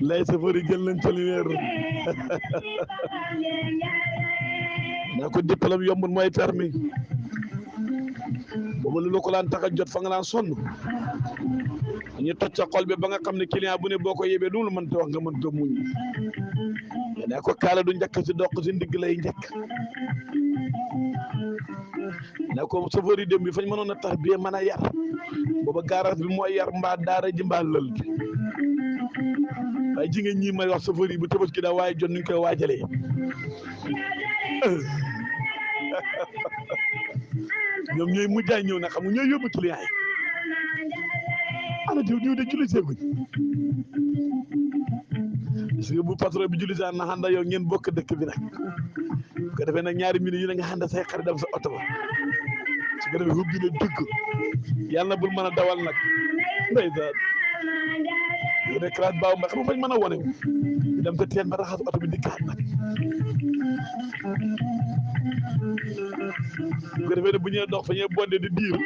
lay safari jël nañ ci lumière ne ko diplôme yombul mooy permis boobu lu ko laan tax a jot fa nga naan sonn ñu toj sa xol bi ba nga xam ne client bu ne boo ko yebee lu mën ta wax nga mën ta muñ ne ko kaala du njëkk si doq si ndigg lay njëkk ne ko chauffeur yi dem bi fañ mënoon a tax bi mën a yar booba garage bi mooy yar mbaa daara ji mbaa lël gi waaye ji nga ñii may wax chauffeur yi bu Tabaski daa waaye jot nuñ koy waajalee ñoom ñooy mujjaay ñëw na xam nga ñooy yóbbu client yi ana diw de julli seeguñ parce que bu patron bi julli saa na xanda yow ngeen bokk dëkk bi nag bu ko defee nag ñaari minutes yi na nga xanda say xarit dem sa oto ba su ko defee hubbi na dugg yàlla na bul mën a dawal nag ndeysaan bu dee classe baaw ma xam nga fañ mën a wane dem sa teen ba raxas oto bi dikkaat nag bu ko defee ne bu ñëwee dox fa ñuy bondé di diir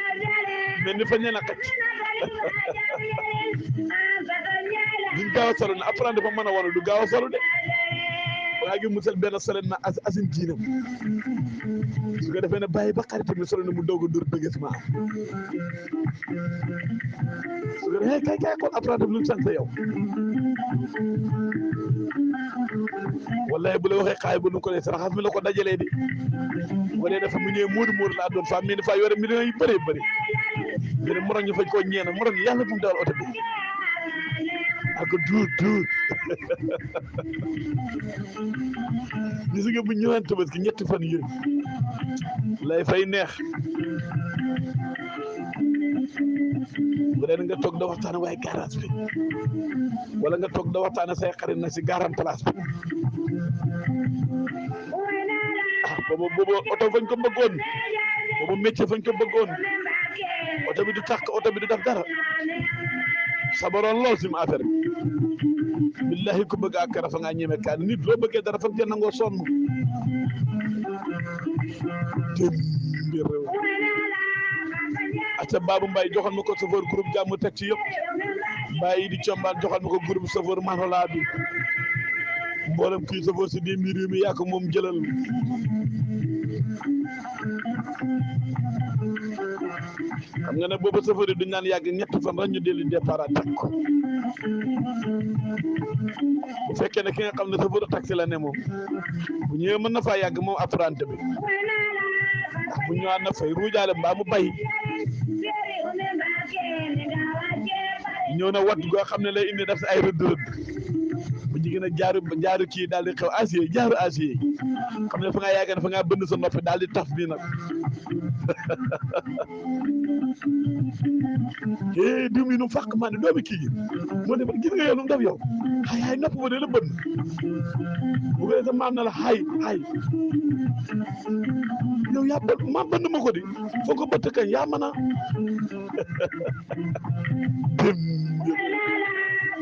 mel ni fa ñee na xacc duñ gaaw a solo ne apprendre dafa mën a wane du gaaw a solo de waa ngi musal benn solo na asin jiinam su ko defee ne bàyyi ba xarit bi solo ne mu doog a dóor bëgges ma am su ko defee kay kon apprendre bi lu mu sant yow wallahi bu la waxee xaay bu nu ko dee saraxas mi la ko dajalee di wala dafa mu ñëwee móodu laa doon faa mel ni faa yore millions yu bëree bëri gën a moroñ ñu fañ koo ñeena moroñ yàlla bu mu dawal oto bi ak duut gis nga bu ñëwaan Tabaski ñetti fan yéen lay fay neex bu dee nga toog da waxtaane waaye garage bi wala nga toog da waxtaane say xarit nag si garan place bi boobu oto fañ ko bëggoon boobu métier fañ ko bëggoon oto bi du tàkk oto bi du def dara sabaroon lool si mu affaire bi billahi ku bëgg ak fa ngaa ñeme kaan nit loo bëggee dara fa nga nangoo sonn démbi réew acca Babou Mbaye joxal ma ko chauffeur groupe jàmm teg ci yëpp Mbaye di combaan joxal ma ko groupe chauffeur Manola bi mboolem kii chauffeur si démbi réew mi yaa ko moom jëlal xam nga ne booba chauffeur yi duñ naan yàgg ñett fan rek ñu dellu départ teg ko bu fekkee ne ki nga xam ne chauffeur taxi la ne moom bu ñëwee mën na faa yàgg moom apprenti bi ndax bu ñëwaat na fay ruujaale mbaa mu bay ñëw na wat goo xam ne lay indi def si ay rëdd bu jigéen a jaaru kii daal di xew acier jaaru acier xam ne fa ngaa yàgg ne fa ngaa bënn sa noppi daal di taf bii nag diw mi nu fàq maa ne doomi kii gi moo ne gis nga yow lu mu def yow xay nopp ba de la bënn bu ko sa maam na la xay yow yaa bënn maam bënn ma ko di foo ko bëtt kañ yaa mën a dem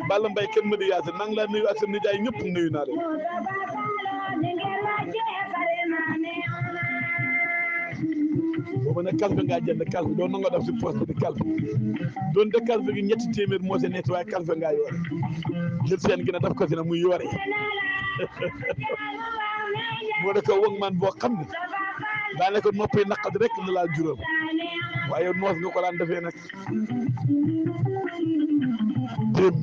Balla Mbaye kenn ma di yaase nang laa nuyu ak sa nijaay ñëpp nuyu naa leen boobu nag calfe ngaa jënd calfe doon na nga def si poste di calfe doon de calfe gi ñetti téeméer moo si nekk waaye calfe ngaa yore jël seen gi na daf ko si na muy yore moo da ko wëg man boo xam ne daanaka noppi naqat rek la laa juróom waaye noos nga ko daan defee nag déem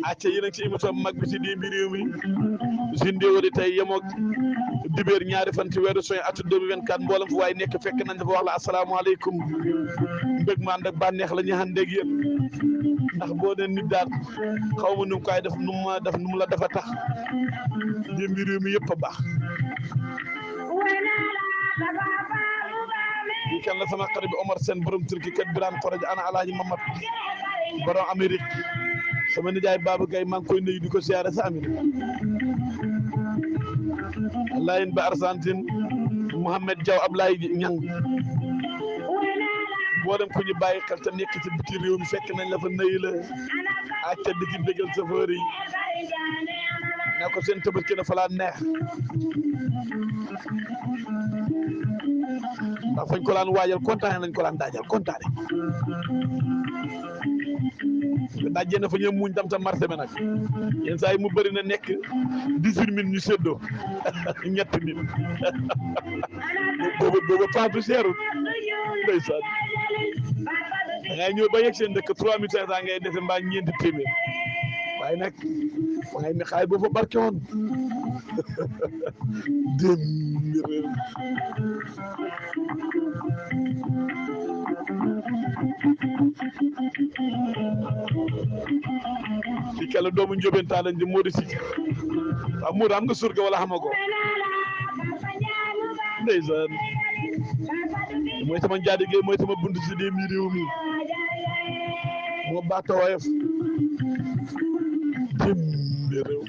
acca yéen a ngi ci émission mag bi ci démbi réew mi Zindéo di tey yemoog dibéer ñaari fan ci weeru juin atu 2024 mboolem fu waaye nekk fekk nañ dafa wax la asalaamaaleykum mbég ma ànd ak bànneex la ñu àndeeg yéen ndax boo ne nit daal xaw ma nu mu koy def nu mu la dafa tax démbi réew mi yëpp a baax kii kan la sama xarit bi Omar Sène borom turki kat biraan xoroja ana alaaji Mamad borom Amérique sama nijaay Baba Gaye maa ngi koy nuyu di ko siyaare sa Amérique Layen ba Argentine Mouhamed Diaw Ablaye Ñang boo dem ku ñu bàyyi xel te nekk ci biti réew mi fekk nañ la fa nuyu la ak ca di ci bégal chauffeur yi ne ko seen Tabaski na fa laa neex ndax fañ ko daan waajal kontaane nañ ko daan daajal kontaane dajje na fa ñoom muñ tam marché bi nag yenn saa yi mu bëri na nekk 18 minutes ñu séddoo ñetti nit booba paatu seerul ndeysaan da ngay ñëw ba yegg seen dëkk 3500 ngay defe mbaa ñeenti téeméer waaye nag waaye ne xaay boo fa barke woon dem réew fi kala doomu njóbentaa lañ di Modou Cissé waaw Modou am nga surga wala xama ko ndeysaan mooy sama njaadige mooy sama bunt si dee mi réew mi moo baata woyof dem réew